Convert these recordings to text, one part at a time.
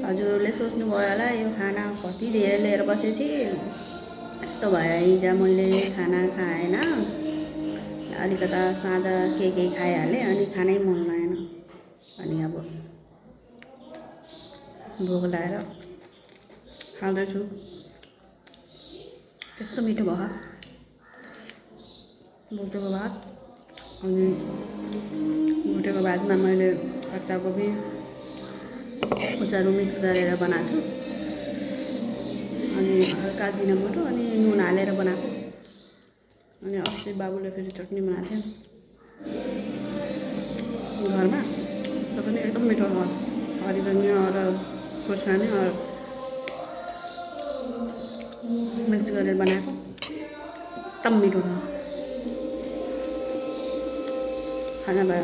हजुरहरूले सोच्नुभयो होला यो खाना कति धेरै लिएर बसेपछि यस्तो भयो हिजो मैले खाना खाएन, अलिकता साँझ के खाइहालेँ अनि खानै मन लागेन अनि अब भोक लागेर खाँदैछु। त्यस्तो मिठो भयो भुटेको भात। अनि भुटेको भातमा मैले पत्ताकोपी खुसारू मिक्स गरेर बनाएको छु अनि हल्का जिनामोटो अनि नुन हालेर बनाएको। अनि अस्ति बाबुले फेरि चटनी बनाएको थियो घरमा, त्यो पनि एकदम मिठो भयो। हरी धनिया और खुर्सानी और मिक्स गरेर बनाएको, एकदम मिठो भयो। खाना भयो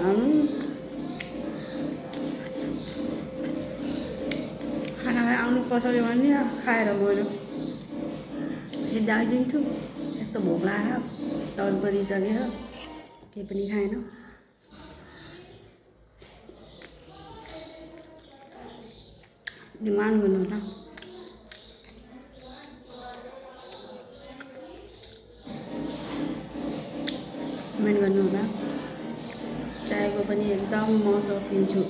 आउनु कसरी भन्ने खाएर गयो। सिधा आइदिन्छु, यस्तो भोक लाग्यो 10 बजिसक्यो, केही पनि खाएन। डिमान्ड गर्नु होला, कमेन्ट गर्नु होला। चाहेको पनि एकदम म सकिन्छु।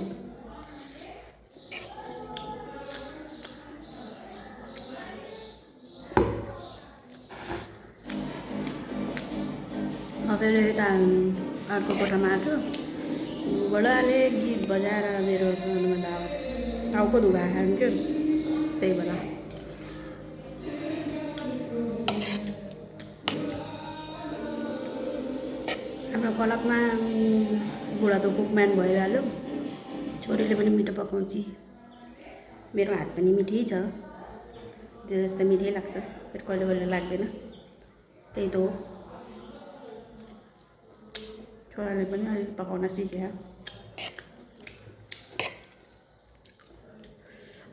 फेरि यता अर्को कोठामा आएको बडाले गीत बजाएर मेरो सानोमा टाउको दुखायो खान्थ्यो, त्यही बेला हाम्रो क्लबमा बुढा त कुकम्यान भइहाल्यो। छोरीले पनि मिठो पकाउँछ, मेरो हात पनि मिठै छ, त्यो जस्तो मिठै लाग्छ, फेरि कहिले कहिले लाग्दैन, त्यही त हो। छोराले पनि अलिक पकाउन सिक्यो।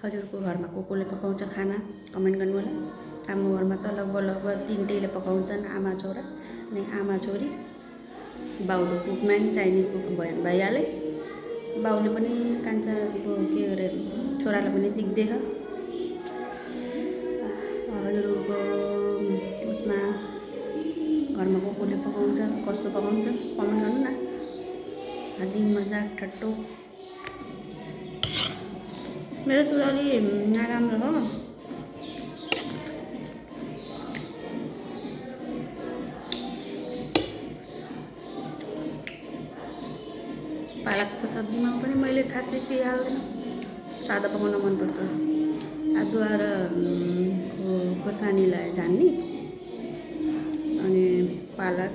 हजुरको घरमा कोले पकाउँछ खाना कमेन्ट गर्नु होला। हाम्रो घरमा त लगभग 3टैले पकाउँछन्, आमा छोरा अनि आमा छोरी। बाउ त कुकम्यान चाइनिज कुक भइहाले। बाउले पनि कान्छा के अरे छोरालाई पनि सिक्दैछ। हजुरको उसमा घरमा कोले पकाउँछ, कस्तो पकाउँछ कमेन्ट गर्नु न। हादी मजाक ठट्टो। मेरो छोरा अलि नराम्रो हो, पालकको सब्जीमा पनि मैले खासै केही हाल्दैन, सादा पकाउन मनपर्छ। अदुवा र खोर्सानीलाई झान्ने अनि पालक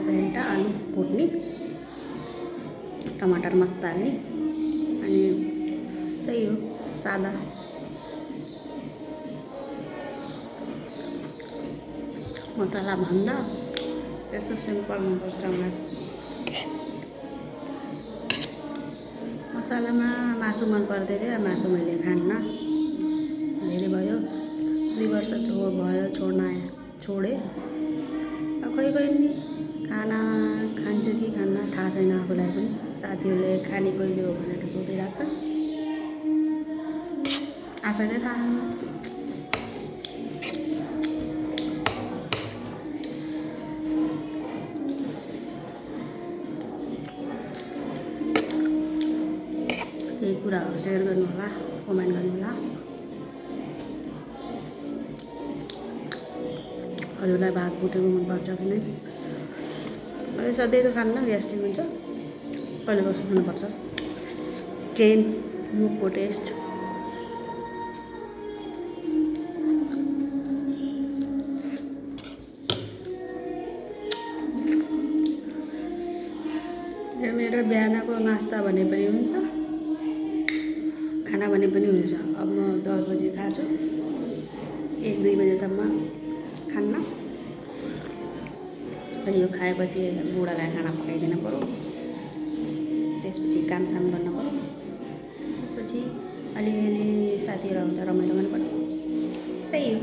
भेन्टा आलु भुट्ने, टमाटर मस्त हाल्ने अनि त्यही हो सादा। मसला भन्दा त्यस्तो सिम्पल मनपर्छ मलाई। मसलामा मासु मन पर्दै थियो, मासु मैले खान्न, धेरै भयो 2 वर्ष भयो छोडेँ। खै नि खाना खान्छु कि खान्न थाहा छैन आफूलाई पनि। साथीहरूले खाने कहिले हो भनेर सोधिरहेको छ, आफैले थाहा। यही कुराहरू सेयर गर्नु होला, कमेन्ट गर्नु होला। हजुरलाई भात भुटेको मनपर्छ कि नै? मैले सधैँ त खान्न, ग्यास्ट्रिक हुन्छ, कहिले कसो खानुपर्छ। केही मुखको टेस्ट यो मेरो बिहानको नास्ता भने पनि हुन्छ, खाना भने पनि हुन्छ। अब म 10 बजी खान्छु, 1-2 बजेसम्म खान्न। अनि यो खाएपछि बुढालाई खाना पकाइदिनु पर्यो, त्यसपछि कामसाम गर्न पर्यो, त्यसपछि अलिअलि साथीहरू आउँछ रमाइलो गर्नु पर्यो, त्यही हो।